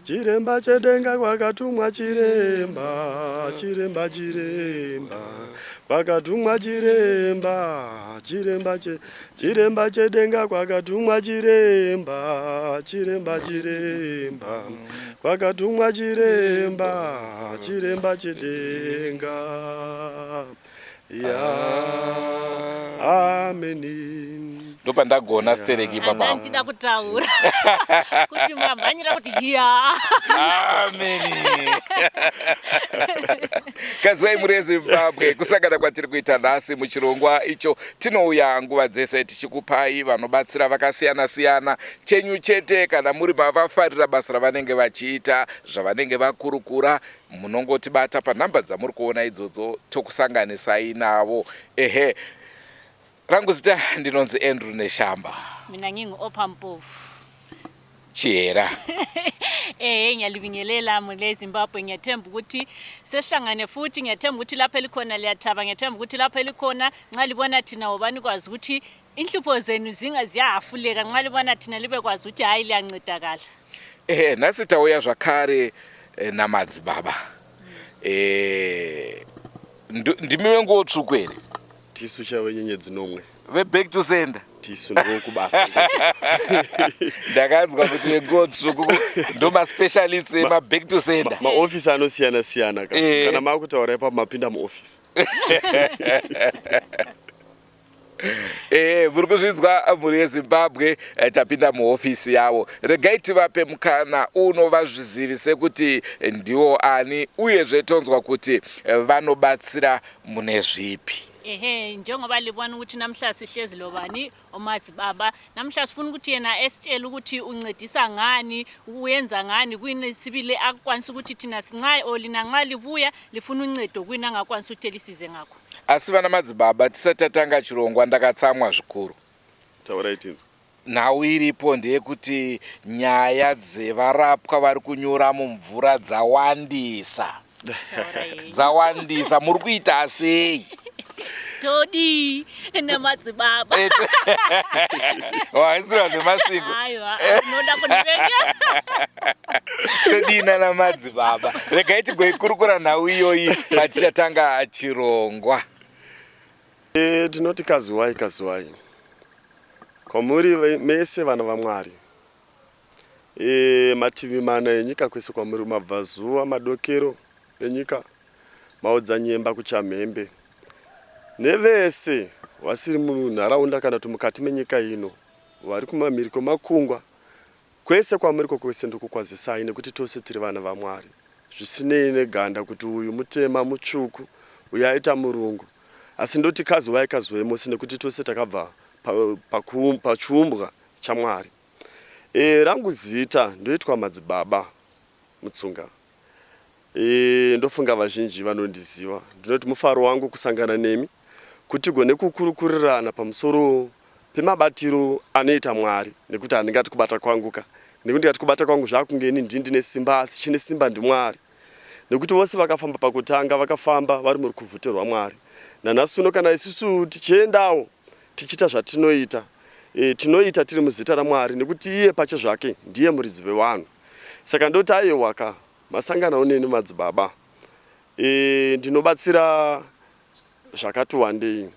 Chiremba chedenga kwakatumwa chiremba, chiremba chiremba kwakatumwa chiremba, chiremba che chiremba chedenga kwakatumwa chiremba, chiremba chiremba kwakatumwa chiremba, chiremba chedenga. Ya ameni. Ndopandagona stereki ipapa. Anga ndichida kutaura kuti mamhanyira kuti hiya. Ameni. Kazwai mhuri yeZimbabwe, kusangana kwatiri kuita nhasi muchirongwa icho tinouya nguva dzese tichikupai vanobatsira vakasiyana siyana. Chenyu chete kana muri mavafarira basa ravanenge vachiita, zvavanenge vakurukura, munongotibata panhamba dzamuri kuona idzodzo tokusanganisai navo. Ehe. Rangu zita ndinonzi Andrew Neshamba. Mina ngingu-Opa Mpofu. Chihera. Ehe ngiyalibingelela mule Zimbabwe ngiyathemba ukuthi sesihlangane futhi ngiyathemba ukuthi lapho elikhona liyathaba ngiyathemba ukuthi lapho elikhona nxa libona thina wobani kwazi ukuthi inhlupho zenu zinga ziyahafuleka nxa libona thina libe kwazi ukuthi hayi liyancedakala. Ehe nhasi tauya zvakare eh, namadzibaba. Eh ndimi venguwo tsvuku here? Tisu chaivo nyenyedzi nomwe. Veback to sender. Tisu ndokubasa. Ndakanzwa kuti venguwo tsvuku ndomaspecialists emaback to sender. Maofisi anosiyana siyana ka. Eh. Kana makutaura ipapo mapinda muofisi. Eh, muri kuzvinzwa mhuri yeZimbabwe, eh, tapinda muhofisi yavo. Regai tivape mukana uno vazvizivise kuti ndiwo ani uyezve tonzwa kuti eh, vanobatsira mune zvipi. Ehe, njengoba libona ukuthi namhla sihlezi lobani omadzibaba, namhla sifuna ukuthi yena esitshele ukuthi uncedisa ngani, uyenza ngani, kuyini sibili akukwanisa ukuthi thina sinxa or lina nxa libuya lifuna uncedo kuyini angakwanisa ukuthi elisize ngakho. Asi vana madzibaba tisati tatanga chirongwa ndakatsamwa zvikuru. Taurai tinzwe. Nhau iripo ndeyekuti nyaya dzevarapwa vari kunyura mumvura dzawandisa. Dzawandisa muri kuita sei? Todii nemadzibaba? Waisirwa zvemasiku. Aiwa, unoda kundivengesa. Todii nana madzibaba? Regai tigoikurukura nhau iyoyi patichatanga chirongwa. E, tinoti kaziwai kaziwai kwamuri mese vana vaMwari. E, mativi mana enyika kwese kwamuri, mabvazuva, madokero enyika, maodzanyemba kuchamhembe, nevese vasiri munharaunda kana kuti mukati menyika ino vari kumamhiri kwemakungwa, kwese kwamuriko kwese ndikukwazisai nekuti tose tiri vana vaMwari. Zvisinei neganda kuti uyu mutema, mutsvuku, uyu aita murungu, asi ndoti kaziwai kaziwai mose nekuti tose takabva pachiumbwa chaMwari. E, rangu zita ndoitwa Madzibaba Mutsunga. E, ndofunga vazhinji vanondiziva. Ndinoti mufaro wangu kusangana nemi kuti tigone kukurukurirana pamusoro pemabatiro anoita Mwari nekuti handingati kubata kwangu ka nekuti ndikati kubata kwangu zvakunge ini ndini ndine simba asi chine simba ndiMwari nekuti vose vakafamba pakutanga vakafamba vari murukuvhute rwaMwari nanhasi uno kana isusu tichiendawo tichiita zvatinoita e, tinoita tiri muzita raMwari nekuti iye pache zvake ndiye muridzi vevanhu saka ndoti aiwaka masanganawo neni madzibaba e, ndinobatsira zvakati wandei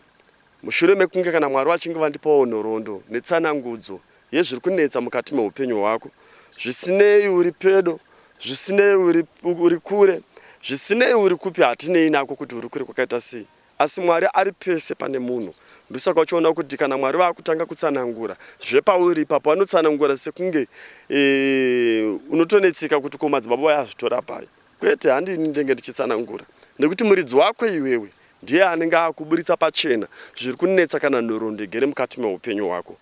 mushure mekunge kana Mwari vachinge vandipawo nhoroondo netsanangudzo yezviri kunetsa mukati mehupenyu hwako zvisinei uri pedo zvisinei uri, uri kure zvisinei uri kupi hatinei nako kuti uri kure kwakaita sei Asi Mwari ari pese pane munhu. Ndosaka uchiona kuti kana Mwari vakutanga kutsanangura zvepauri ipapo vanotsanangura sekunge e, unotonetseka kuti ko madzibaba vayazvitora pai. Kwete, handi ini ndenge ndichitsanangura nekuti muridzi wako iwewe ndiye anenge akuburitsa pachena zviri kunetsa kana nhoroondo igere mukati meupenyu hwako.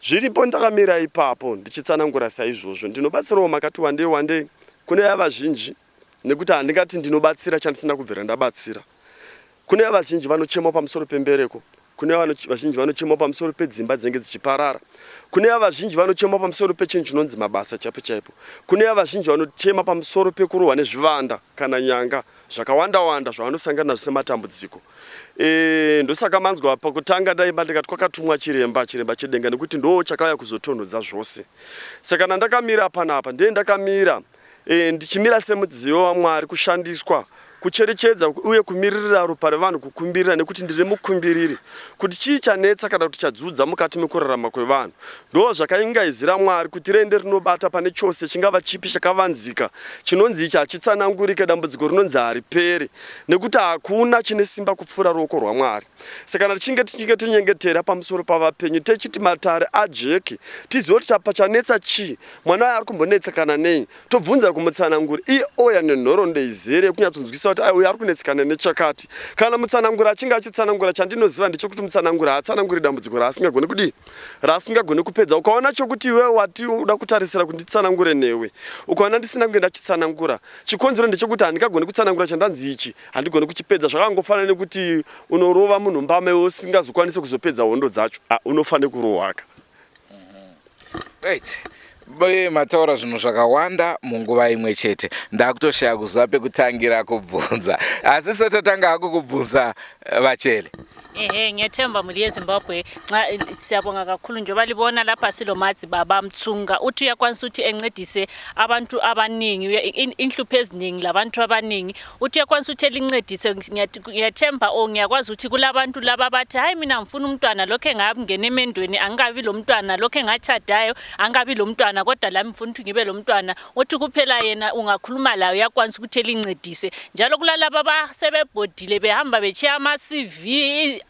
Zviripo ndakamira ipapo ndichitsanangura saizvozvo. Ndinobatsirawo makati wandei wandei kune vazhinji nekuti handingati ndinobatsira chandisina kubvira ndabatsira. Kune vazhinji vanochema pamusoro pembereko, kune vazhinji vanochema pamusoro pedzimba dzinenge dzichiparara, Kune vazhinji vanochema pamusoro pechinhu chinonzi mabasa chaipo chaipo. Kune vazhinji vanochema pamusoro pekurohwa nezvivanda kana nyanga zvakawanda wanda zvavanosangana nazvo sematambudziko. E, ndosaka manzwa pakutanga ndaimba ndikati kwakatumwa chiremba, chiremba chedenga nekuti ndo chakauya kuzotonhodza zvose. Saka nandakamira panapa ndiye ndakamira e, ndichimira semudziyo waMwari kushandiswa kucherechedza uye kumiririra ropa revanhu kukumbirira nekuti ndiri mukumbiriri kuti chii chanetsa kana kuti chadzudza mukati mekurarama kwevanhu ndo zvakaingaizira Mwari kuti rende rinobata pane chose chingava chipi chakavanzika chinonzi ichi hachitsanangurike dambudziko rinonzi hariperi nekuti hakuna chine simba kupfuura ruoko rwaMwari Saka kana tichinge tichinge tonyengetera pamusoro pavapenyu techiti matare ajeki tizive kuti chapa chanetsa chii mwana uyo ari kumbonetsekana nei tobvunza kumutsananguri iye ouya nenhoroondo izere yekunyatsonzwisisa kuti uyo ari kunetsekana nechakati kana mutsananguri achinge achitsanangura chandinoziva ndechekuti mutsananguri haatsananguri dambudziko raasingagoni kudii raasingagoni kupedza ukaona chokuti iwewe wati uda kutarisira kuti nditsanangure newe ukaona ndisina kunge ndachitsanangura chikonzero ndechekuti handingagoni kutsanangura chandanzi ichi handigoni kuchipedza zvakangofanana nekuti unorova munhu mbama iwe usingazokwanisi kuzopedza hondo dzacho ah, unofanira kurohwaka right Boye mataura zvinhu zvakawanda munguva imwe chete ndakutoshaya kuziva pekutangira kubvunza asi setatanga hako kubvunza eh, vachele Ehe ngiyethemba muli yeZimbabwe nxa siyabonga kakhulu njengoba libona lapha silomadzi baba Mtsunga uthi uyakwanisa ukuthi encedise abantu abaningi inhlupho eziningi labantu abaningi uthi uyakwanisa ukuthi elincedise ngiyathemba or ngiyakwazi ukuthi kulabantu laba bathi hayi mina ngifuna umntwana lokho engangena emendweni angikabi lo mntwana lokho engatshadayo angikabi lo mntwana kodwa lami ngifuna ukuthi ngibe lo mntwana uthi kuphela yena ungakhuluma laye uyakwanisa ukuthi elincedise njalo kulalaba abasebebhodile behamba betshiya ama-cv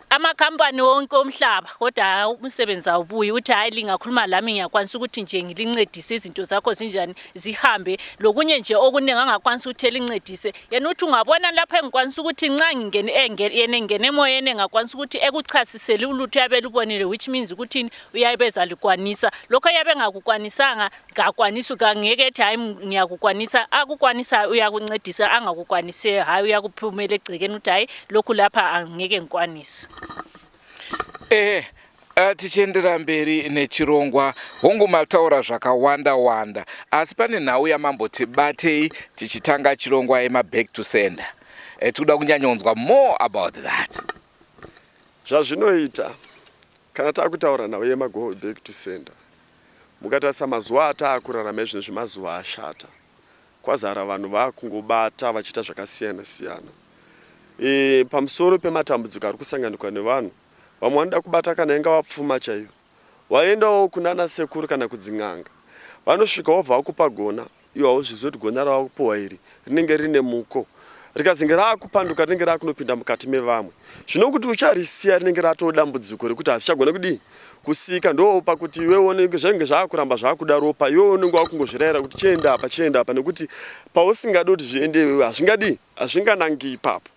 amakhampani wonke omhlaba kodwa umsebenzi awubuyi uthi hhayi lingakhuluma lami ngiyakwanisa ukuthi nje ngilincedise izinto zakho zinjani zihambe lokunye nje okuningi angakwanisa ukuthi elincedise yena uthi ungabona lapho engikwanisa ukuthi nxa ngingene yena engene emoyeni engakwanisa ukuthi ekuchasisele ulutho uyabe elubonile which means ukuthi uyabe ezalikwanisa lokho eyabe engakukwanisanga kakwanisi kangeke ethi hayi ngiyakukwanisa akukwanisayo uyakuncedisa angakukwanisiyo hayi uyakuphumela egcekeni ukuthi hayi lokhu lapha angeke ngikwanise ehe eh, tichiendera mberi nechirongwa hongu mataura zvakawanda wanda asi pane nhau yamamboti batei tichitanga chirongwa yemaback to sender eh, tikuda kunyanyonzwa more about that Zvazvinoita kana takutaura nhau yemago back to sender mukatarisa mazuva ataakurarama izvinezvi mazuva ashata kwazara vanhu vakungobata vachiita zvakasiyana siyana e, pamusoro pematambudziko ari kusanganikwa nevanhu vamwe vanoda kubata kana ingava pfuma chaiyo Waendawo kunana sekuru kana kudzin'anga vanosvika wobva vakupa gona iwe hauzvizive kuti gona ravakupiwa iri rinenge rine muko rikazinge raakupanduka rinenge raakunopinda mukati mevamwe zvino kuti ucharisiya rinenge ratoo dambudziko rekuti hazvichagona kudii kusika ndo pakuti iwe unenge zvainge zvaakuramba zvaakuda ropa iwe unenge wakungozvirayira kuti chienda apa chienda apa nekuti pausingadi kuti zviende iwewe hazvingadii hazvinganangi ipapo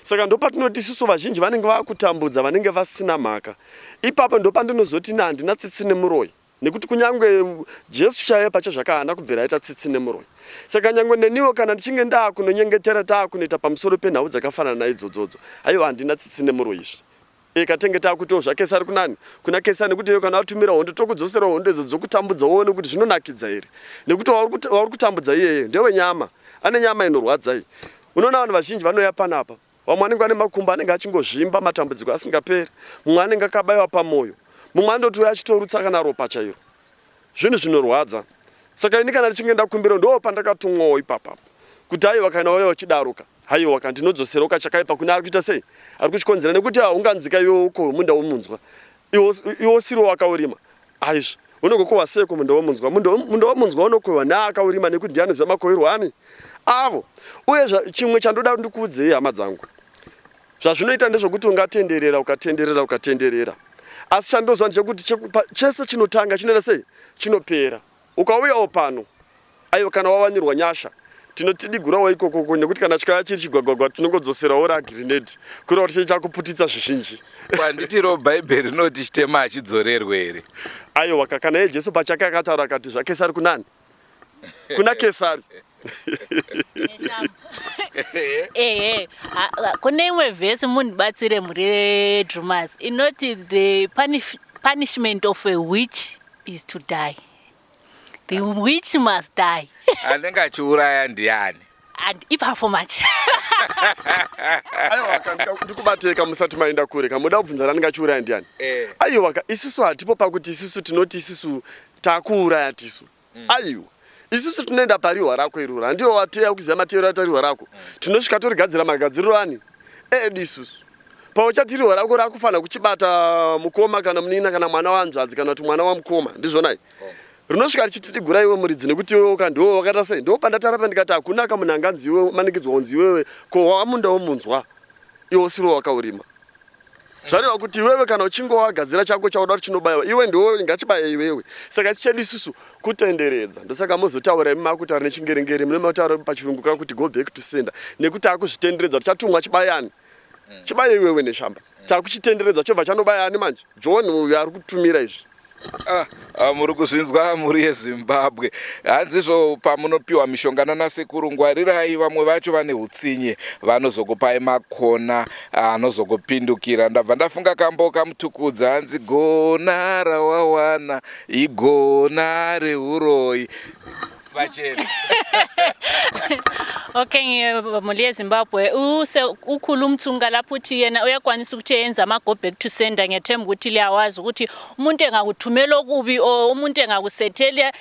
Saka ndopatinoti isusu vazhinji vanenge vakutambudza vanenge vasina mhaka. Ipapo ndopandinozoti ini handina tsitsi nemuroyi nekuti kunyange Jesu chaiye pachezvake haana kubvira aita tsitsi nemuroyi. Saka nyange neniwo kana ndichinge ndaakunonyengetera taakunoita pamusoro penhau dzakafanana naidzodzo haiwa handina tsitsi nemuroyi izvi. Eka tenge takutowo zvaKesari kunani? Kuna Kesari nekuti iwe kana watumira hondo tokudzosera hondo idzo dzokutambudza uone kuti zvinonakidza here. Nekuti wauri kutambudza iyeye ndewenyama. Ane nyama inorwadza iyi. Unoona vanhu vazhinji vanouya panapa. Vamwe vanenge vane makumbo anenge achingozvimba matambudziko asingaperi. Mumwe anenge akabaiwa pamoyo. Mumwe anotouya achitorutsa kana ropa chairo. Zvinhu zvinorwadza. Saka ini kana ndichinge ndakumbira ndo pandakatumwawo ipapa. Kuti aiwa kana wauya uchidaroka. Haiwa ka ndinodzoseroka chakaipa kune ari kuita sei? Ari kuchikonzera nekuti haunganzika iwe uko munda womunzwa. Iwe usiriwo wakaurima. Aizvo. Unogokohwa seiko munda womunzwa? Munda womunzwa unokohwa neakaurima nekuti ndiye anoziva makohwerwo ani avo. Uye chimwe chandoda ndikuudzei hama dzangu. Zvazvinoita ndezvokuti ungatenderera ukatenderera ukatenderera. Asi chandinoziva ndechekuti chese chinotanga chinoita sei? Chinopera. Ukauyawo pano aiwa kana wawanirwa nyasha tinotidigurawo ikokoko nekuti kana chikauya chiri chigwagwagwa tinongodzoserawo ragirinedhi kureva kuti chinenge chakuputitsa zvizhinji. Kwanditiro bhaibheri rinoti chitema hachidzorerwe here? Aiwa ka kana iye Jesu pachake akataura akati zvaKesari kunani? Kuna Kesari. Ehe, kune imwe vhesi mundibatsire mhuri yedrumas inoti the Punishment of a witch is to die. The witch must die. Anenge achiuraya ndiani? And ipapo manje. Aiwa ka ndikubateka musati maenda kure ka moda kubvunza anenge achiuraya ndiani? Eh. Aiwa ka isusu hatipo pakuti isusu tinoti isusu takuuraya tisu. Aiwa. Isusu tinoenda parihwa rako iroro. Handiwo wateya kuziva mateyero aita rihwa rako. Tinosvika torigadzira magadziriro ani? Edu isusu. Pauchati rihwa rako rakufanira kuchibata mukoma kana munin'ina kana mwana wahanzvadzi kana kuti mwana wamukoma. Ndizvonai? Rinosvika richitidigura iwe muridzi nekuti iwewe ka ndiwe wakaita sei? Ndipo pandatara pa ndikati hakuna ka munhu anganzi iwe manikidzwa kunzi iwewe ko wamunda womunzwa iwe usiriwe wakaurima. Zvareva kuti iwewe kana uchinge wagadzira chako chauda kuti chinobaiwa iwe ndiwe ngachibaye iwewe. Saka isu chedu isusu kutenderedza. Ndosaka mozotaura imi makutaura nechingerengere mune makutaura pachirungu ka kuti go back to sender nekuti akuzvitenderedza tichatumwa chibayani. Chibaye iwewe neshamba. Takuchitenderedza chobva chanobaya ani manje? John uyu ari kutumira izvi. Ah, ah, muri kuzvinzwa mhuri yeZimbabwe. Hanzizvo pamunopiwa mishonga nanasekuru ngwarirai, vamwe vacho vane utsinye vanozokupai makona anozokupindukira. Ndabva ndafunga kambo kaMutukudzi hanzi gona rawawana igona reuroyi. Vachena. Okay mhuri yeZimbabwe use ukhulu uMtsunga lapho uthi yena uyakwanisa ukuthi eyenze ama-go back to sender. Ngiyethemba ukuthi liyawazi ukuthi umuntu engakuthumela okubi or umuntu engakusethela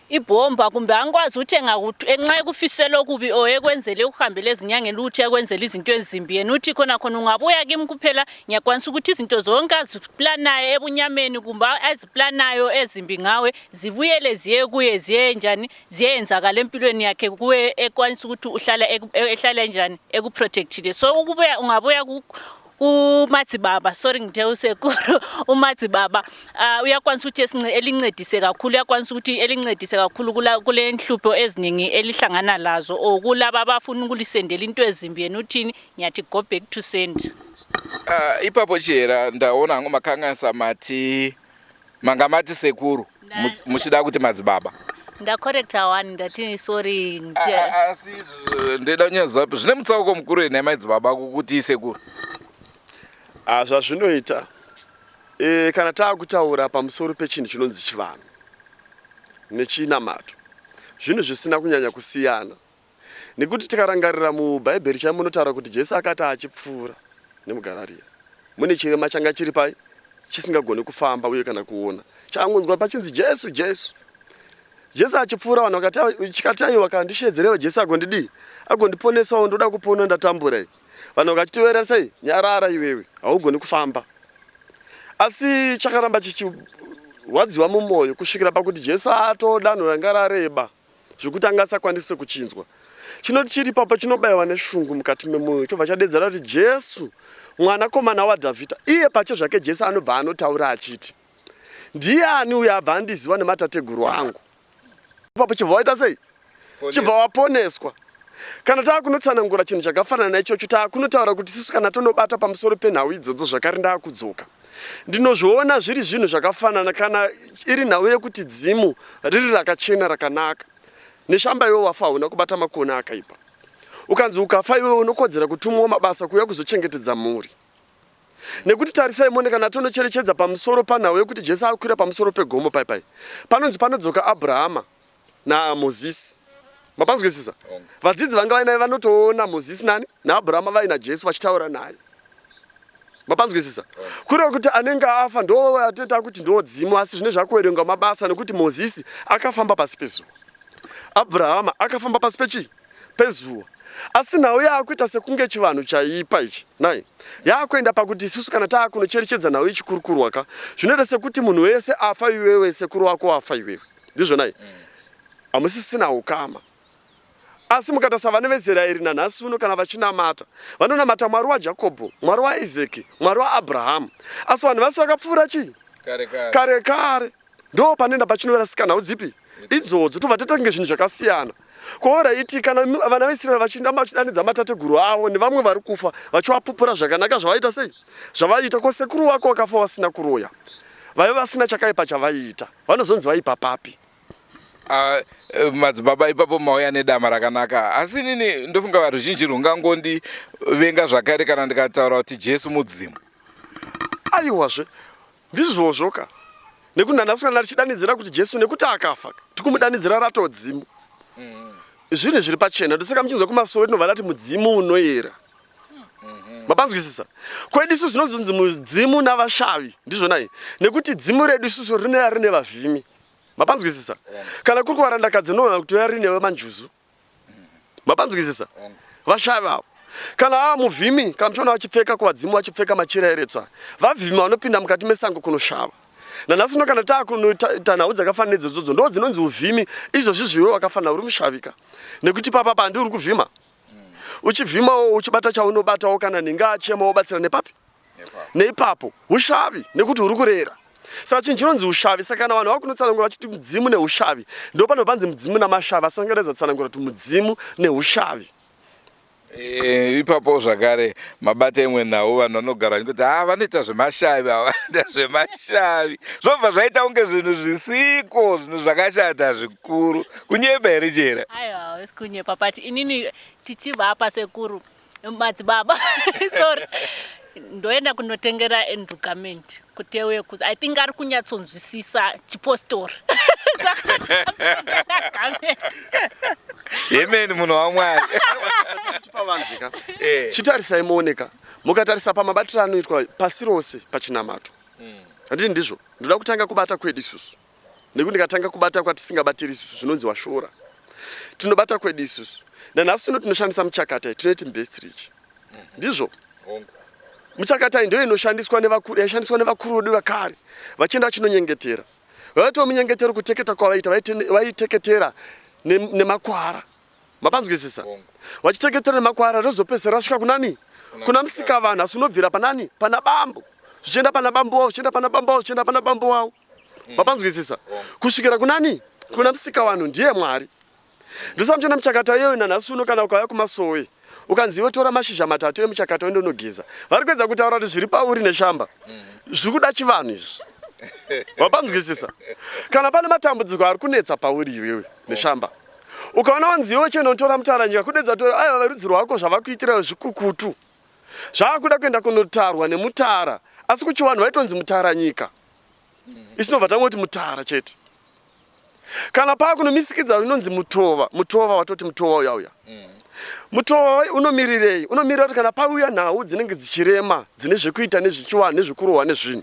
ibhomba kumbe angikwazi ukuthi enxa ekufisela okubi or ekwenzele ukuhambela ezinyangeni ukuthi ekwenzele izinto ezimbi. Yena uthi khona khona ungabuya kimi kuphela ngiyakwanisa ukuthi izinto zonke aziplanayo ebunyameni kumbe aziplanayo ezimbi ngawe zibuyele ziye kuye ziye njani ziyenzakala empilweni yakhe kuye ekwanisa ukuthi uhlala ehlala njani ekuprotectile. So ukubuya ungabuya uMadzibaba, sorry ngithe usekuru uMadzibaba, uyakwanisa ukuthi elincedise kakhulu, uyakwanisa ukuthi elincedise kakhulu kule nhlupho eziningi elihlangana lazo or kulaba abafuna ukulisendela into ezimbi. Yena uthini? Ngiyathi go back to send. Ipapo Chihera, ndaona hangu makanganisa mati manga mati sekuru muchida kuti madzibaba. Ndacorrecta one, ndati sorry. Asi ndoda kunyaziva zvine mutsauko mukuru here madzibaba kukuti sekuru? Ah, zvazvinoita kana taakutaura pamusoro pechinhu chinonzi chivanhu nechinamato, zvinhu zvisina kunyanya kusiyana nekuti tikarangarira muBhaibheri chaimo munotaura kuti Jesu akati achipfuura nemuGarariya mune chirema changa chiri pai chisingagoni kufamba uye kana kuona, changonzwa pachinzi Jesu Jesu. Jesu achipfuura vanhu vakati chikati aiwa kandishedzerewo Jesu agondidii agondiponesawo ndoda kupona ndatambura. Vanhu vakachitiwera sei nyarara iwewe haugoni kufamba. Asi chakaramba chichirwadziwa mumwoyo kusvikira pakuti Jesu atodanho ranga rareba zvekuti anga asakwanise kuchinzwa. Chinoti chiri ipapo chinobayiwa neshungu mukati memwoyo chobva chadedzera kuti Jesu mwanakomana waDhavhidha. Iye pache zvake Jesu anobva anotaura achiti ndiani uyo abva andiziva nematateguru angu. Ipapo chibva waita sei? Chibva waponeswa. Kana taakunotsanangura chinhu chakafanana naichocho taakunotaura kuti isusu kana tonobata pamusoro penhau idzodzo zvakare ndaakudzoka. Ndinozviona zviri zvinhu zvakafanana kana iri nhau yekuti dzimu riri rakachena rakanaka. Neshamba iwe wafa hauna kubata makona akaipa. Ukanzi ukafa iwe unokodzera kutumwa mabasa kuuya kuzochengetedza mhuri. Nekuti tarisai muone kana tonocherechedza pamusoro panhau yekuti Jesu akwira pamusoro pegomo pai pai. Panonzi panodzoka Abrahama naMozisi. Mapanzwisisa? Vadzidzi vanga vainaye vanotoona Mozisi nani naAbrahama vaina Jesu vachitaura naye. Mapanzwisisa? Kureva kuti anenge afa ndo ateta kuti ndo dzimu asi zvine zvakuverengwa mabasa nekuti Mozisi akafamba pasi pezuva. Abrahama akafamba pasi pechii? Pezuva. Asi nhau yaakuita sekunge chivanhu chaipa ichi nai yaakuenda pakuti isusu kana taakunocherechedza nhau ichikurukurwa ka zvinoita sekuti munhu wese afa iwewe sekuru wako afa iwewe ndizvo nai hamusisina ukama. Asi mukatarisa vana vezera iri nanhasi uno kana vachinamata vanonamata Mwari waJakobho, Mwari waIsaki, Mwari waAbrahamu. Asi vanhu vasi vakapfuura chii? Kare kare. Ndo panoenda pachinorasika nhau dzipi idzodzo tobva toita kunge zvinhu zvakasiyana. Koraiti kana vana veIsraeri vachiramba vachidanidza matateguru avo nevamwe vari kufa vachivapupura zvakanaka zvavaita sei zvavaiita ko sekuru wako wakafa vasina kuroya vaiva vasina chakaipa chavaiita vanozonzi vaipa papi? Madzibaba ipapo mauya nedama rakanaka, asi inini ndofunga varuzhinji rwungangondivenga zvakare kana ndikataura kuti Jesu mudzimu. Aiwazve. Ndizvozvo ka. Nekuti nanhasi kana tichidanidzira kuti Jesu nekuti akafa, tikumudanidzira ratodzimu. Zvinhu zviri pachena. Ndosaka muchinzwa kumasowe tinobva tati mudzimu unoyera. Mapanzwisisa? Kwedu isusu zvinozonzi mudzimu navashavi. Ndizvona iyi. Nekuti dzimu redu isusu rinouya rine vavhimi. Mapanzwisisa? Kana kuri kuvarandakadzi rinoona kuti uya rine vemanjuzu. Mapanzwisisa? Vashavi avo. Kana ava muvhimi, kana muchiona vachipfeka kuvadzimu vachipfeka machira eretswa, vavhimi vanopinda mukati mesango kunoshava. Nanhasi uno kana taakunoita nhau dzakafanana nedzodzo ndo dzinonzi uvhimi, izvozvi zviwe wakafanana uri mushavika. Nekuti papa pa uri kuvhima. Uchivhimawo uchibata chaunobatawo kana ninga achema wobatsira nepapi? Neipapo. Ushavi nekuti uri kurera. Saka chinhu chinonzi ushavi, saka kana vanhu vakunotsanangura vachiti mudzimu neushavi, ndo panobva panzi mudzimu namashavi, asi vangaratidza kutsanangura kuti mudzimu neushavi. E, ipapo zvakare mabata imwe nhau vanhu vanogara vachingoti ha ah, vanoita zvemashavi ava vanoita zvemashavi zvobva zvaita kunge zvinhu zvisiko zvinhu zvakashata zvikuru kunyepa here chera aiwa hausi kunyepa but inini tichivapa sekuru madzibaba sorry ndoenda kunotengera Andrew garment kuti auye kuzi i think ari kunyatsonzwisisa chipostori saka garment yemeni munhu wamwari pavanzika eh. chitarisai muoneka mukatarisa pamabatiro anoitwa pasi rose pachinamato hmm. handiti ndizvo ndoda kutanga kubata kwedu isusu nekuti ndikatanga kubata kwatisingabatiri isusu zvinonzi washora tinobata kwedu isusu nanhasi uno tinoshandisa muchakata tinoiti mbestrich ndizvo muchakata ndiyo inoshandiswa nevakuru yaishandiswa nevakuru vedu vakare vachienda vachinonyengetera vaitawo munyengetero kuteketa kwavaita vaiteketera nemakwara mapanzwisisa vachiteketera nemakwara rozopedzisira rasvika kunani kuna musikavanhu asi unobvira panani pana bambo zvichienda pana bambo wavo zvichienda pana bambo wavo zvichienda pana bambo wavo mm. mapanzwisisa kusvikira kunani kuna musikavanhu ndiye mwari ndosaka muchiona muchakata iyoyo nanhasi uno kana ukauya kumasowe ukanzi iwe tora mashizha matatu emuchakata uende unogeza vari kuedza kutaura kuti zviri pauri neshamba mm. zviri kuda chivanhu izvi wapanzwisisa kana pane matambudziko ari kunetsa pauri iwewe neshamba ukaona wanzi iwe chienda unotora mutaranyika kudedza to aiwa verudzi rwako zvavakuitira zvikukutu zvaakuda kuenda kunotarwa nemutara asi kuchivanhu vaitonzi mutaranyika isinobva tangoti mutara chete kana paakunomisikidza inonzi mutova mutova watoti mutova uya uya mm. mutova unomirirei unomirira kuti kana pauya nhau dzinenge dzichirema dzine zvekuita nezvechivanhu nezvekurohwa nezvinhu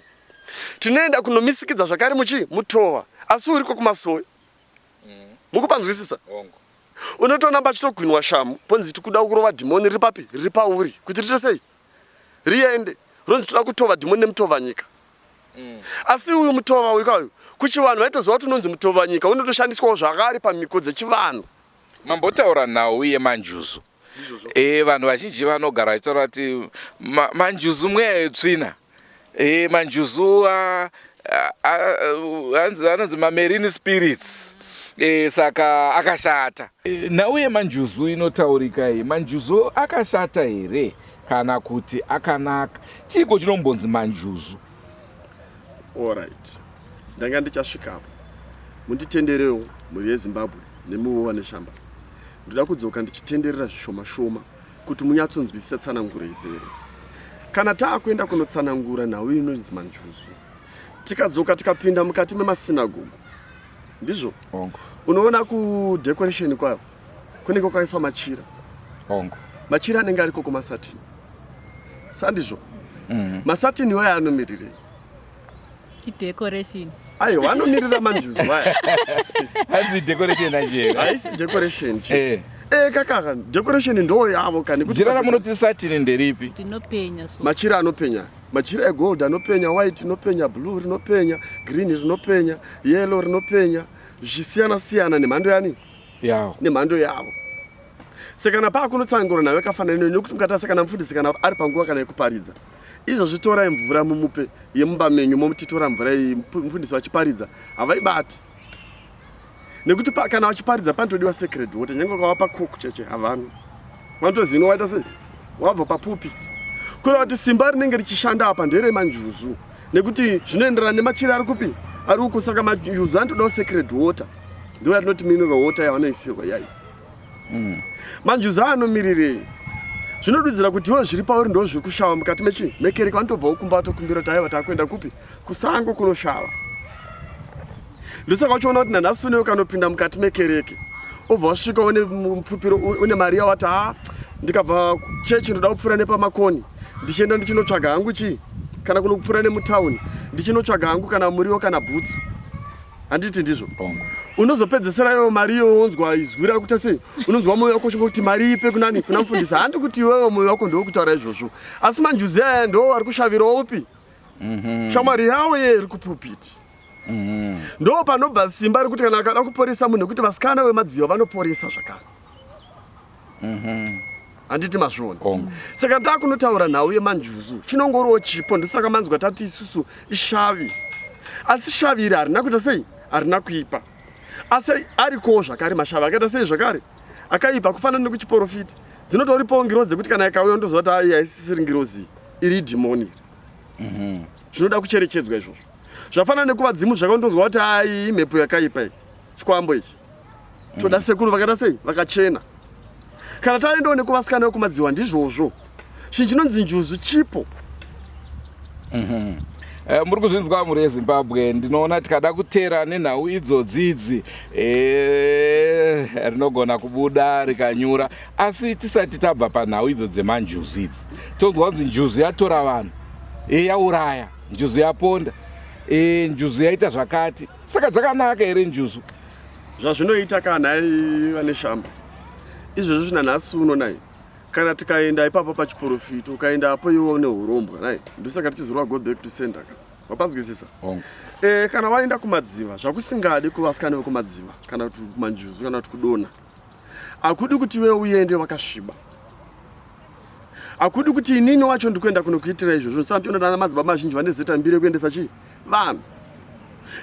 tinoenda kunomisikidza zvakare muchi mutova asi uriko kumasowe mm. mukupanzwisisa unotoona pachitogwinwa shamu ponzi tikuda kurova dhimoni riri papi riri pauri kuti riite sei riende ronzi toda kutova dhimoni nemutova nyika mm. asi uyu mutova uyu kauyu kuchivanhu vaitoziva kuti unonzi mutova nyika unotoshandiswawo zvakare pamhiko dzechivanhu mambotaura nhau yemanjuzu e, vanhu vazhinji vanogara vachitaura kuti manjuzu mweya yetsvina e, manjuzu hanzi anonzi mamarine spirits e, saka akashata e, nhau yemanjuzu inotaurika iyi manjuzu akashata here kana kuti akanaka chiiko chinombonzi manjuzu Alright. Ndanga ndichasvikapo. Munditenderewo mhuri yeZimbabwe nemiwo vaNeshamba. Ndoda kudzoka ndichitenderera zvishoma shoma kuti munyatsonzwisisa tsananguro izere. Kana taakuenda kunotsanangura nhau inonzi manjuzu, tikadzoka tikapinda mukati memasinagogo, ndizvo? Hongu. Unoona kudecoration kwayo kunenge kwakaiswa machira. Hongu. Machira anenge ariko kumasatini. Sandizvo? Mm. Masatini iwayo anomirirei? Idecoration. Aiwa anomirira manjuzu aya. Hanzi decoration achera. Haisi decoration chete. Eh. Eh kaka decoration ndo yavo kani kuti Jira ramunoti satini nderipi? Rinopenya so. Machira anopenya. Machira egold anopenya, white inopenya, blue rinopenya, green rinopenya, yellow rinopenya, zvichisiyana siyana nemhando yani? Yavo. Nemhando yavo. Saka kana paakunotsanangura nayo yakafanana nekuti mukatarisa kana mufundisi kana ari panguva kana yekuparidza izvozvi torai mvura mumupe yemumba menyu momuti tora mvura iyi mufundisi vachiparidza havaibati nekuti kana vachiparidza panotodiwa sacred water nyange ukavapa coke cheche havanwi vanotoziva ino waita sei wabva papulpit kureva kuti simba rinenge richishanda apa nderemanjuzu nekuti zvinoenderana nemachira ari kupi ari uku saka manjuzu anotodawo sacred water ndiyo yatinoti mineral water yavanoisirwa yayi mm. Manjuzu anomirirei? Zvinodudzira kuti iwe zviri pauri ndo zviri kushava mukati mechii mekereke. Vanotobvawo kumba vatokumbira kuti aiwa takuenda kupi kusango kunoshava. Ndosaka uchiona kuti nanhasi unewe ukanopinda mukati mekereke obva wasvika une mupfupiro une mari yawati ha ndikabva chechi ndoda kupfuura nepamakoni ndichienda ndichinotsvaga hangu chii kana kunopfuura nemutauni ndichinotsvaga hangu kana muriwo kana bhutsu handiti ndizvo unozopedzesera iwewe mari iyoyo wonzwa izwi rakuita sei unonzwa mwoyo wako uchingokuti mari ipe kunani kuna mufundisi handi kuti iwewe mwoyo wako ndowokutaura izvozvo asi manjuzi aya ndo ari kushavirawo upi mhm. shamwari yawo ye iri kupupiti mhm. ndo panobva simba rekuti kana akada kuporesa munhu nekuti vasikana vemadziva vanoporesa zvakare mhm. Handiti mazviona? Saka takunotaura nhau yemanjuzu, chinongoriwo chipo, ndosaka manzwa tati isusu ishavi. Asi shavi iri harina kuita sei? Harina kuipa. Asi arikowo zvakare mashavi akaita sei zvakare? Akaipa kufanana nekuchiporofita. Dzinotoripowo ngirozi dzekuti kana ikauya ndoziva kuti ai haisisiri ngirozi iri idhimoni iri. Mhm. Zvinoda kucherechedzwa izvozvo. Zvafanana nekuvadzimu zvakandonzwa kuti ai imhepo yakaipa iyi. Chikwambo ichi. Toda sekuru vakaita sei? Vakachena. Kana taendawo nekuvasikana vekumadziwa ndizvozvo. Chinhu chinonzi njuzu chipo. Mm -hmm. Eh, muri kuzvinzwa mhuri yezimbabwe ndinoona tikada kutera nenhau idzodzi idzi eh, rinogona kubuda rikanyura asi tisati tabva panhau idzo dzemanjuzu idzi tonzwa kunzi njuzu yatora vanhu e, yauraya njuzu yaponda e, njuzu yaita zvakati saka dzakanaka here njuzu Zvazvinoita ka nhai vane shamba izvozvo zvina nhasi uno nai kana tikaenda ipapo pachiporofita ukaenda apo iwe une hurombwa nai ndosaka tichizorwa go back to sender ka wapanzwisisa e, kana waenda kumadziva zvakusingadi kuvasikana vekumadziva kana kuti kumanjuzu kana kuti kudona hakudi kuti iwe uende wakasviba hakudi kuti inini wacho ndikuenda kunokuitira izvozvo saka toona ana madzibaba mazhinji vane zeta mbiri yekuendesa chii vanhu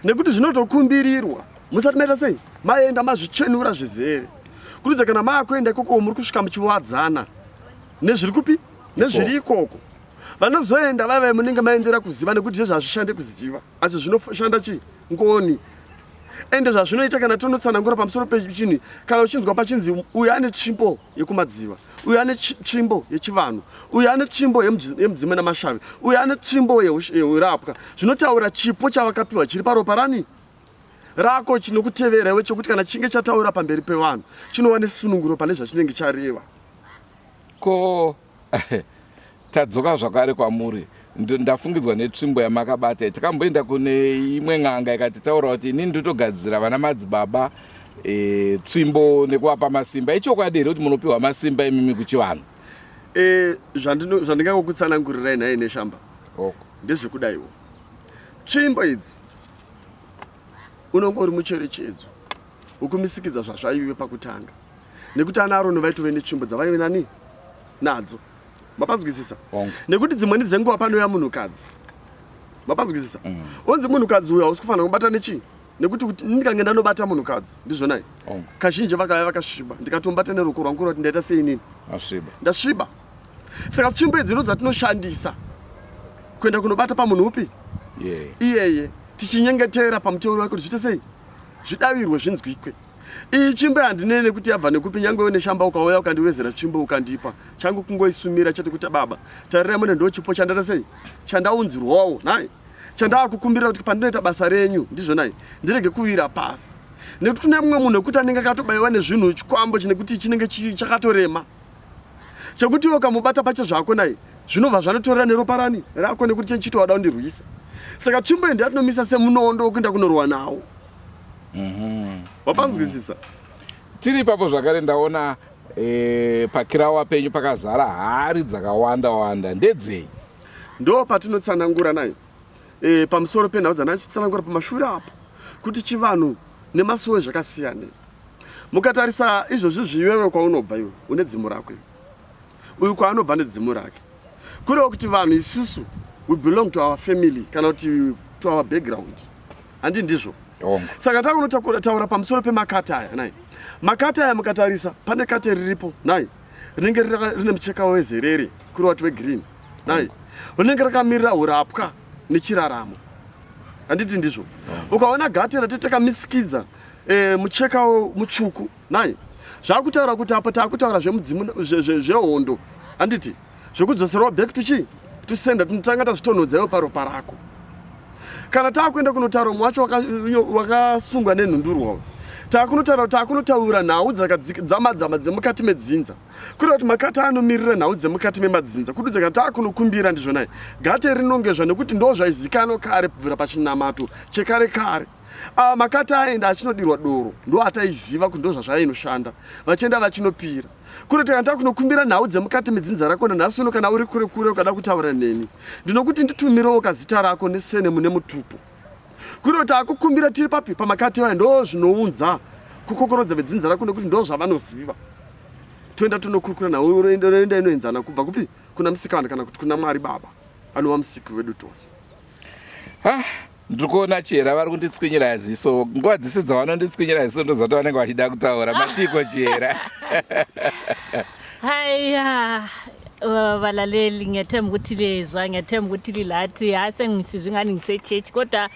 nekuti zvinotokumbirirwa musati maita sei maenda mazvichenura zvizere kurudza kana maakuenda ikoko muri kusvika muchiwadzana nezviri kupi nezviri ikoko vanozoenda vaive munenge maendera kuziva nekuti zvezvo hazvishande kuziva asi zvinoshanda chii ngoni ende zvazvinoita kana tonotsanangura pamusoro pechinhu kana uchinzwa pachinzi uyu ane tsvimbo yekumadziva uyu ane tsvimbo yechivanhu uyu ane tsvimbo yemudzimu namashavi uyu ane tsvimbo yeurapwa zvinotaura chipo chavakapiwa chiri paropa rani rako chinokutevera iwe chokuti kana chinge chataura pamberi pevanhu chinova nesununguro pane zvachinenge chareva ko Tadzoka zvakare kwamuri ndafungidzwa netsvimbo yamakabata iyi. Takamboenda kune imwe n'anga ikatitaura kuti inini ndotogadzira vana madzibaba e, tsvimbo nekuvapa masimba. Ichokwadi here kuti munopiwa masimba imimi kuchivanhu? E, zvandingangokutsanangurirai nhai Neshamba ndezvekudaiwo tsvimbo idzi unonge uri mucherechedzo wekumisikidza zvazvaive pakutanga nekuti ana Aroni vaitove netsvimbo dzavaive nani nadzo mapanzwisisa nekuti dzimweni dzenguva panouya munhukadzi mapanzwisisa mm. onzi munhukadzi uyu hausi kufanira kubata nechii nekuti kuti ndikange ndanobata munhukadzi ndizvonai kazhinji vakauya vakasviba ndikatombata neruoko rwangu rwati ndaita sei inini ndasviba saka tsvimbo idzi ndo dzatinoshandisa kuenda kunobata pamunhu upi iyeye tichinyengetera pamuteuro wake kuti zviite sei zvidavirwe zvinzwikwe Iyi tsvimbo handinei nekuti yabva nekupi nyange une shamba ukauya ukandiwezera tsvimbo ukandipa changu kungoisumira chete kuti baba tarirai mune ndo chipo chandaita sei chandaunzirwawo nhai chandaakukumbirira kuti pandinoita basa renyu ndizvo nhai ndirege kuwira pasi nekuti kune mumwe munhu wekuti anenge akatobaiwa nezvinhu chikwambo chinekuti chinenge chakatorema chekuti iwe ukamubata pacho zvako nai zvinobva zvanotorera neropa rani rako nekuti chenchito wada kundirwisa saka tsvimbo iyi ndiyatinomisa semunondo wekuenda kunorwa nawo mhm. wapanzwisisa mm -hmm. tiri ipapo zvakare ndaona e, pakirawa penyu pakazara hari dzakawanda wanda ndedzei ndo patinotsanangura nayo e, pamusoro penhau dzandachitsanangura pamashure apo kuti chivanhu nemasuwo zvakasiyanei mukatarisa izvozvi zviwewe kwaunobva iwe une dzimu rako iwe uyu kwaanobva nedzimu rake kureva kuti vanhu isusu we belong to our family kana kuti to our background handi ndizvo saka takunotaura pamusoro pemakata aya nai makata aya mukatarisa pane kate riripo nai rinenge rine mucheka wezerere kureva kuti wegreen nai rinenge rakamirira urapwa nechiraramo handiti ndizvo ukaona gate rati takamisikidza e, mucheka mutsvuku nai zvakutaura kuti apo takutaura zvemudzimu zvehondo Handiti zvekudzoserwa back to chii to sender, tinotanga tazvitonhodza iwe paropa rako. Kana taakuenda kunotaura umwe wacho wakasungwa nenhundurwa, taakunotaura taakunotaura nhau dzamadzama dzemukati medzinza, kureva kuti makate anomirira nhau dzemukati memadzinza. Kududza kana taakunokumbira ndizvonai gate rinongezva, nekuti ndo zvaizikanwa kare kubvira pachinamato chekare kare. Ava makate aenda achinodirwa doro ndo ataiziva kuti ndo zvazvainoshanda, vachienda vachinopira. Kure kana takunokumbira nhau dzemukati medzinza rako nanhasi uno, kana uri kure kure ukada kutaura neni, ndinokuti nditumirewo kazita rako nesenemu nemutupo. Kure kuti akukumbira tiri papi pamakati vaya, ndo zvinounza kukokorodza vedzinza rako nekuti ndo zvavanoziva. Toenda tonokurukura nhau roenda inoenzana kubva kupi kuna Musikana kana kuti kuna Mwari Baba anova musiki wedu tose. Ah, ndiri kuona Chihera vari kunditswinyira ziso. Nguva dzese dzavanonditswinyira ziso ndozvati vanenge vachida kutaura. Matiko Chihera? Haya, balaleli, ngiyathemba ukuthi lezwa, ngiyathemba ukuthi lilathi. Hayi, sengisizwe ingani ngisechechi, kodwa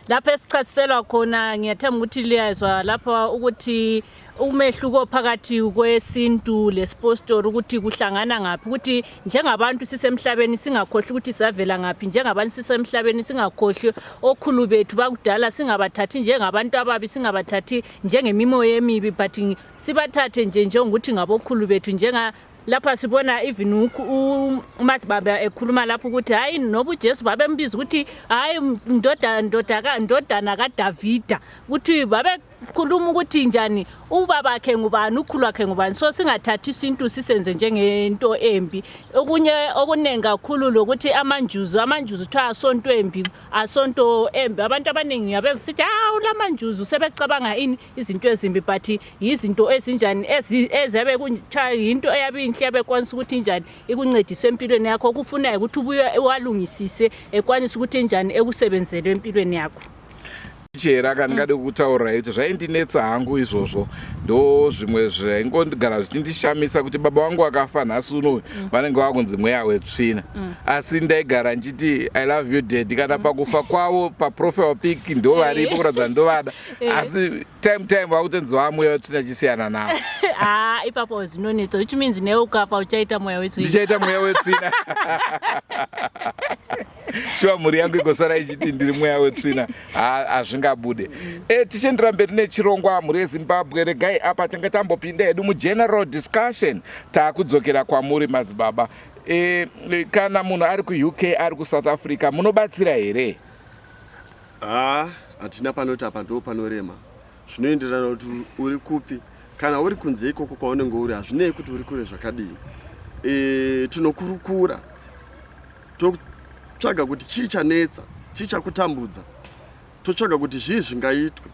lapho esichasiselwa khona ngiyathemba ukuthi liyazwa lapho ukuthi umehluko phakathi kwesintu lesipostori ukuthi kuhlangana ngaphi, ukuthi njengabantu sisemhlabeni singakhohlwi ukuthi savela ngaphi, njengabantu sisemhlabeni singakhohlwi okhulu bethu bakudala, singabathathi njengabantu ababi, singabathathi njengemimoya emibi, but sibathathe nje njengokuthi ngabokhulu bethu. Njenga lapha sibona even umadzibaba ekhuluma lapho ukuthi hayi, noba uJesu babembiza ukuthi hayi ndoda ndoda ndodana kaDavida, ukuthi babekhuluma ukuthi njani, ubabakhe ngubani, ukhulu wakhe ngubani. So singathathi isintu sisenze njengento embi. Okunye okuningi kakhulu lokuthi amanjuzu, amanjuzu kuthiwa asonto embi, asonto embi. Abantu abaningi ngiyabezwa sithi hawu lamanjuzu, sebecabanga ini, izinto ezimbi, but yizinto ezinjani eziyabe kuthiwa yinto eyabe inhle, yabekwanisa ukuthi injani ikuncedise empilweni yakho. Okufunayo ukuthi ubuye uwalungisise, ekwanise ukuthi enjani ekusebenzele empilweni yakho. Chihera, kandingade kutaura kuti zvaindinetsa hangu izvozvo. Ndo zvimwe zvaingogara zvichindishamisa kuti baba vangu vakafa, nhasi uno vanenge vakunzi mweya wetsvina. Asi ndaigara ndichiti, "I love you, Daddy." Kana pakufa kwavo, paprofile pic ndo varipo, kuratidza ndovada. Asi time time vakutonzi vaa mweya wetsvina, chisiyana navo. Ah, ipapo zinonetsa, which means newe ukafa uchaita mweya wetsvina. Ndichaita mweya wetsvina shuwa, mhuri yangu igosara ichiti ndiri mweya wetsvina. Hazvingabude. Tichiendera mberi nechirongwa, mhuri yeZimbabwe, regai apa tinge tambopinda hedu mugeneral discussion. Taakudzokera kwamuri madzibaba. Kana munhu ari kuUK, ari kuSouth Africa, munobatsira here? Haa, hatina panoti apa ndo panorema. Zvinoenderana kuti uri kupi. Kana uri kunze ikoko kwaunenge uri, hazvinei kuti uri kure zvakadii, tinokurukura totsvaga kuti chii chanetsa, chii chakutambudza, totsvaga kuti zvii zvingaitwe.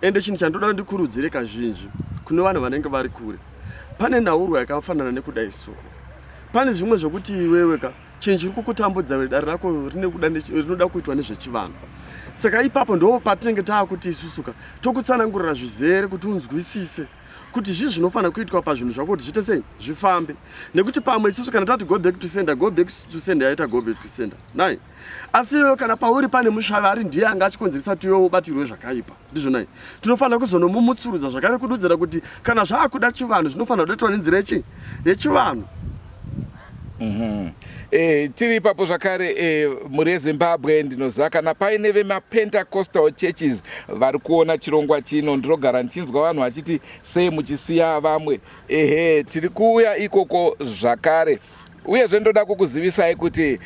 Ende chinhu chandoda ndikurudzire kazhinji kune vanhu vanenge vari kure, pane nhaurwa yakafanana nekudai so, pane zvimwe zvokuti iwewe ka chinhu chiri kukutambudza, dare rako rinoda kuitwa nezvechivanhu. Saka ipapo ndo patinenge taakuti isusu ka tokutsanangurira zvizere kuti unzwisise kuti zvii zvinofanira kuitwa pazvinhu zvako kuti zviite sei, zvifambe. Nekuti pamwe isusu kana tati go back to sender, go back to sender, yaita go back to sender nai. Asi iwewe kana pauri pane mushavi ari ndiye anga achikonzeresa kuti iwewe ubatirwe zvakaipa, ndizvo nai, tinofanira kuzonomumutsurudza zvakare, kududzira kuti kana zvaakuda chivanhu zvinofanira kudoitwa nenzira yechivanhu. Tiri ipapo zvakare, mhuri yeZimbabwe, ndinoziva kana paine vemapentecostal churches vari kuona chirongwa chino, ndinogara ndichinzwa vanhu vachiti sei muchisiya vamwe. Ehe, tiri kuuya ikoko zvakare. Uyezve ndoda kukuzivisai kuti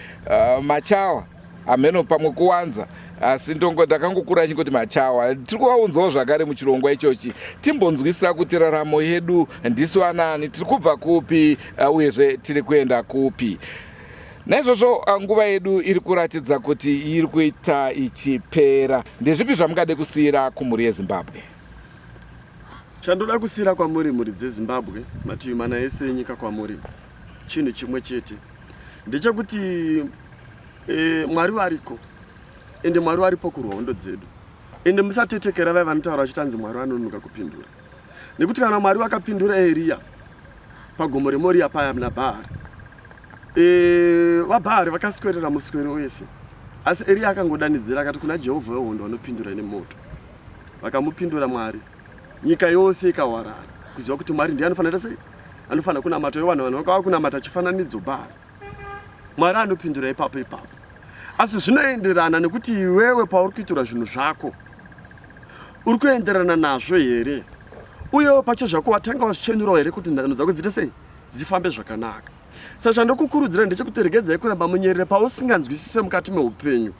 machawa, hameno pamwe kuwanza, asi ndongo ndakangokura chingoti machawa, tiri kuvaunzawo zvakare muchirongwa ichochi, timbonzwisisa kuti raramo yedu ndisu anani, tiri kubva kupi, uyezve tiri kuenda kupi. Naizvozvo nguva yedu iri kuratidza kuti iri kuita ichipera. Ndezvipi zvamungade kusiyira kumhuri yeZimbabwe? Chandoda kusiyira kwamuri, mhuri dzeZimbabwe, mativi mana ese enyika kwamuri, chinhu chimwe chete ndechekuti Mwari variko, ende Mwari varipo kurwa hondo dzedu. Ende musatetekera vai vanotaura vachitanzi Mwari vanononoka kupindura, nekuti kana Mwari vakapindura Eriya pagomo reMoriya paya naBhaari, vaBhaari vakaswerera muswero wese, asi Eriya akangodanidzira akati kuna Jehovha wehondo vanopindura nemoto, vakamupindura Mwari, nyika yose ikawarara kuziva kuti Mwari ndiye anofanira sei. anofanira kunamata uye vanhu vanhu vakava kunamata chifananidzo Bhaari. Mwari anopindura ipapo ipapo. Asi zvinoenderana nekuti iwewe pauri kuitirwa zvinhu zvako uri kuenderana nazvo here, uyewo pacho zvako watanga wazvichenurawo here kuti nhanho dzako dziite sei dzifambe zvakanaka. Saka chandokukurudzira ndechekuti regedzai kuramba munyerere pausinganzwisise mukati meupenyu.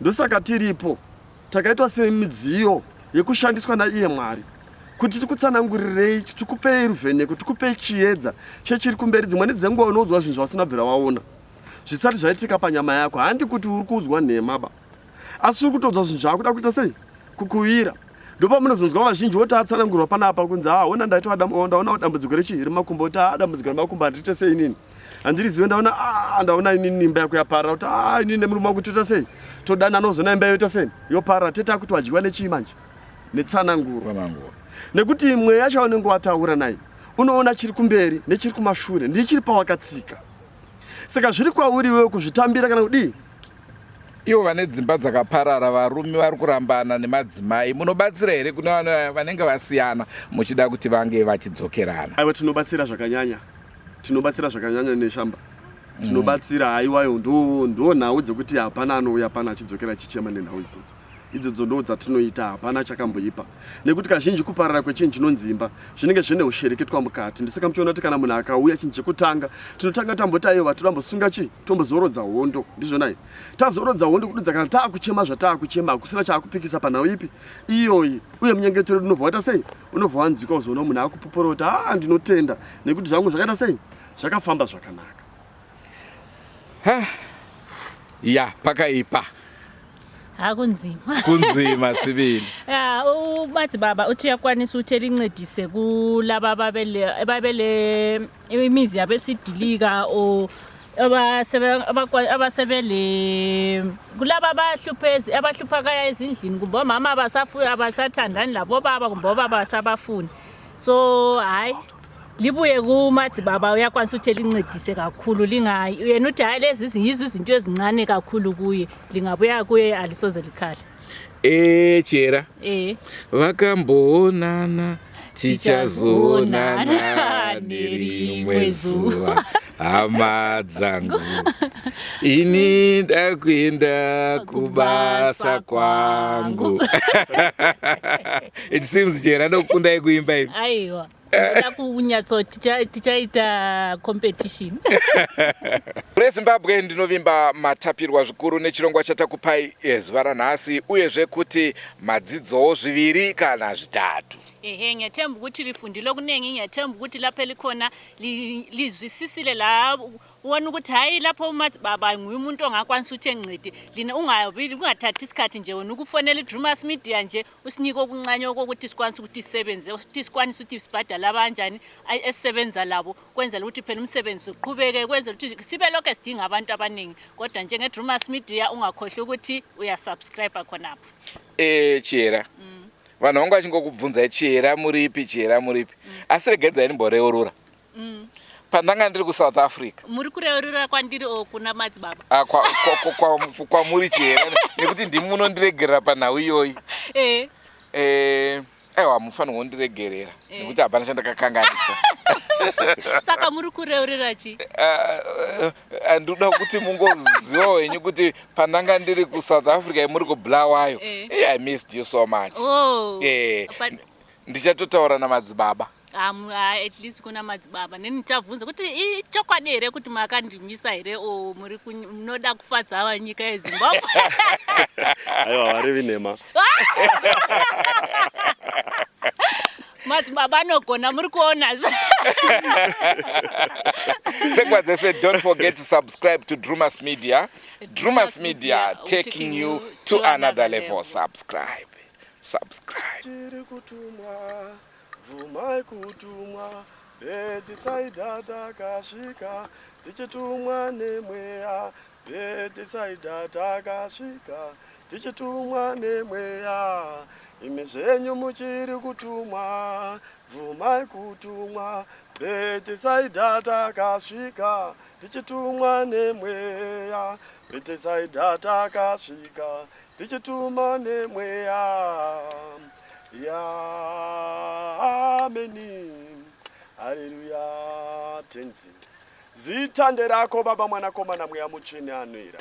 Ndosaka tiripo. Takaitwa semidziyo yekushandiswa naiye Mwari kuti tikutsanangurirei, tikupei ruvheneko, tikupei chiedza chechiri kumberi. Dzimweni dzenguva unoudzwa zvinhu zvausina kubvira waona zvisati zvaitika panyama yako. Handi kuti uri kuudzwa nhema ba, asi uri kutoudzwa zvinhu zvaakuda kuita sei kukuwira. Ndopamunozonzwa vazhinji voti atsanangurwa panapa kunzi ah, ona ndaitwa ndaona dambudziko rechii remakumbo, kuti ah, dambudziko remakumbo handiite sei inini handirizive ndaona ah, ndaona inini imba yako yaparara kuti ah, inini nemurume wangu toita sei todanana uzoona imba yoita sei yoparara tete akuti wadyiwa nechii manje netsananguro nekuti mweya chaunenge wataura naye unoona chiri kumberi nechiri kumashure ndichiri pawakatsika saka zviri kwauri iwewe kuzvitambira kana kudii Ivo vane dzimba dzakaparara, varume vari kurambana nemadzimai, munobatsira here kune vanenge vasiyana muchida kuti vange vachidzokerana? Aiwa, tinobatsira zvakanyanya, tinobatsira zvakanyanya neshamba tinobatsira. Haiwayo, ndo ndo nhau dzekuti hapana anouya pano achidzokera achichema nenhau idzodzo. Idzodzo ndo dzatinoita, hapana chakamboipa nekuti kazhinji kuparara kwechinhu chinonzi imba zvinenge zvine ushereketwa mukati. Ndisaka muchiona kuti kana munhu akauya, chinhu chekutanga tinotanga tamboti aiwa, toda chi tombozorodza hondo. Ndizvonai, tazorodza hondo kududza kana taakuchema zvataakuchema, hakusina chaakupikisa panhau ipi iyoyi. Uye munyengetero unobva waita sei? Unobva wanzwika, uzoona munhu akupupura kuti haa, ndinotenda nekuti zvangu zvakaita sei, zvakafamba zvakanaka. Ha, ya pakaipa. Ha, kunzima. Kunzima sibili. Ya, umadzibaba uthi uyakwanisa ukuthi elincedise kulaba ababele babele imizi yabo esidilika or abasebele kulaba abahluphezi abahluphakaya ezindlini, kumbe omama abasathandani labobaba, kumbe obaba basabafuni. So hayi, libuye kumadzibaba, uyakwanisa ukuthi elincedise kakhulu. Linga yena uthi hayi, lezi yizo izinto ezincane kakhulu kuye. Lingabuya kuye, alisoze likhale. E Chera, vakamboonana, tichazoonana nerimwe zuva, hama dzangu. Ini ndakuenda kubasa kwangu. It seems Chera ndokukundai kuimba imi. Aiwa, toda kunyatso tichaita competition. ReZimbabwe, ndinovimba matapirwa zvikuru nechirongwa chatakupai zuva ranhasi, uyezve kuti madzidzowo zviviri kana zvitatu. Ehe, ngiyathemba ukuthi lifundile okuningi. Ngiyathemba ukuthi lapho elikhona lizwisisile la ubona ukuthi hayi, lapho umadzibaba nguye umuntu ongakwanisa ukuthi encede lina. Ungabi ungathathi isikhathi nje wena ukufonela iDrumas Media nje, usinike okuncane okokuthi sikwanise ukuthi sisebenze, ukuthi sikwanise ukuthi sibhadale abanjani esisebenza labo, kwenzela ukuthi phela umsebenzi uqhubeke, kwenzela ukuthi sibe lokho sidinga abantu abaningi. Kodwa njenge-Drumas Media, ungakhohlwa ukuthi uyasubscribe khonapho. Chihera, vanhu vangu vachingokubvunzai, "Chihera muripi? Chihera muripi?" Asi regedzai ndimboreurura. Pandanga ndiri kuSouth Africa, Muri kureurura kwandiri o kuna madzibaba? Ah, kwamuri Chihera, nekuti ndimi munondiregerera panhau iyoyi. Aiwa, mufanirwa kundiregerera nekuti hapana chandakakanganisa. Saka muri kureurira chi? Ndinoda kuti mungozivawo henyu kuti pandanga ndiri kuSouth Africa, muri kuBulawayo, I missed you so much. Oh. Ndichatotaura namadzibaba. At least kuna madzibaba neni ndichabvunza kuti ichokwadi here kuti makandimisa here o muri munoda kufadza nyika yeZimbabwe. Aiwa, varevi nhema. Madzibaba anogona, muri kuonazve. Sekwa dzese, don't forget to subscribe to Drumas Media. Drumas Media, taking you to another level. Subscribe, subscribe. Tiri kutumwa, bvumai kutumwa. Bhetisaidha takasvika tichitumwa nemweya. Bhetisaidha takasvika tichitumwa nemweya. Imi zvenyu muchiri kutumwa, bvumai kutumwa. Bhetisaidha takasvika tichitumwa nemweya. Bhetisaidha takasvika tichituma nemweya. Ya, ameni, haleluya. Tenzi. Zita nderako Baba Mwanakomana Mweya Mutsvene anoera.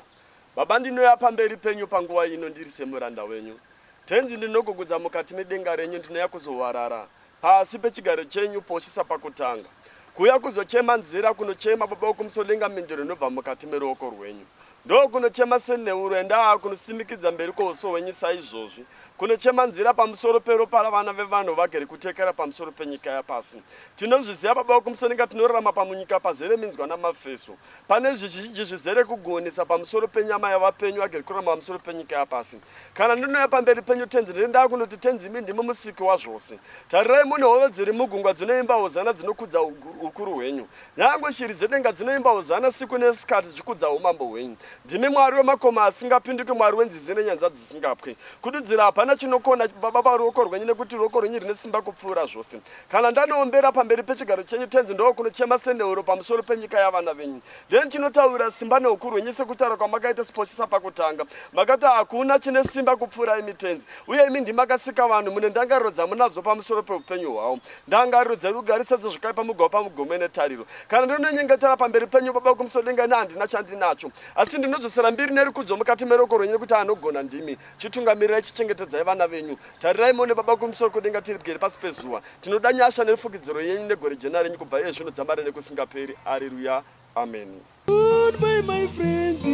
Baba ndinouya pamberi penyu panguva ino ndiri semuranda wenyu. Tenzi ndinogugudza mukati medenga renyu ndinouya kuzohwarara pasi pechigaro chenyu poshisa pakutanga. Kuuya kuzochema nzira kunochema Baba wekumusodenga mhinduro inobva mukati meruoko rwenyu. Ndokunochema senheuro endaa kunosimikidza mberi kwouso hwenyu saizvozvi, kunochema nzira pamusoro peropa ravana vevanhu vagere kutekera pamusoro penyika yapasi. Tinozviziva Baba wekumusodenga tinorarama pamunyika pazere minzwa namafeso. Pane zvizhinji zvizere kugonesa pamusoro penyama yavapenyu vagere kurarama pamusoro penyika yapasi. Kana ndinouya pamberi penyu Tenzi, ndini ndakunoti Tenzi imi ndimi musiki wazvose. Tarirai mune hove dziri mugungwa dzinoimba hozana dzinokudza ukuru hwenyu. Nyangwe shiri dzedenga dzinoimba hozana siku nesikati dzichikudza umambo hwenyu. Ndimi Mwari wemakomo asingapinduki, Mwari wenzizi nenyanza dzisingapwi. Kududzira hapana chinokona Baba paruoko rwenyu nekuti ruoko rwenyu rine simba kupfuura zvose. Kana ndanoombera pamberi pechigaro chenyu Tenzi ndokunochema senheuro pamusoro penyika yavana venyu. Then chinotaura simba neukuru hwenyu sekutaura kwamakaita siposhisa pakutanga. Makati hakuna chine simba kupfuura imi Tenzi. Uye imi ndimi makasika vanhu mune ndangariro dzamunadzo pamusoro peupenyu hwavo. Ndangariro dzerugare sedzezvakaipa mugova pamugumo netariro. Kana ndinonyengetera pamberi penyu Baba wekumusoro denga ini handina chandinacho. Asi ndinodzosera mbiri nerukudzo mukati meruoko rwenyu nekuti anogona ndimi. Chitungamirirai chichengetedzai vana venyu. Tarirai muone Baba wekumusoro kwedenga tiri pgere pasi pezuva. Tinoda nyasha nefukidziro yenyu negore jena renyu kubva iye zvino dzamara nekusingaperi. Areruya. Ameni. Goodbye my friends.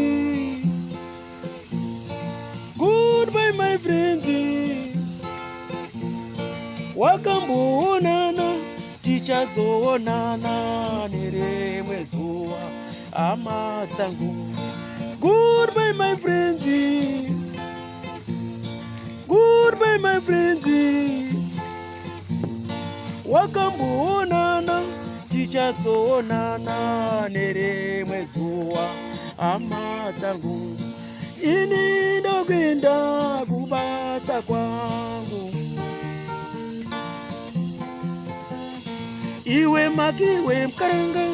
Goodbye my friends. Wakamboonana tichazoonana nerimwe zuva hama dzangu. Goodbye my friends. Goodbye my friends. Wakamboonana tichazoonana nerimwe zuva hama dzangu. Ini ndokuenda kubasa kwangu. Iwe makiwe mkaranga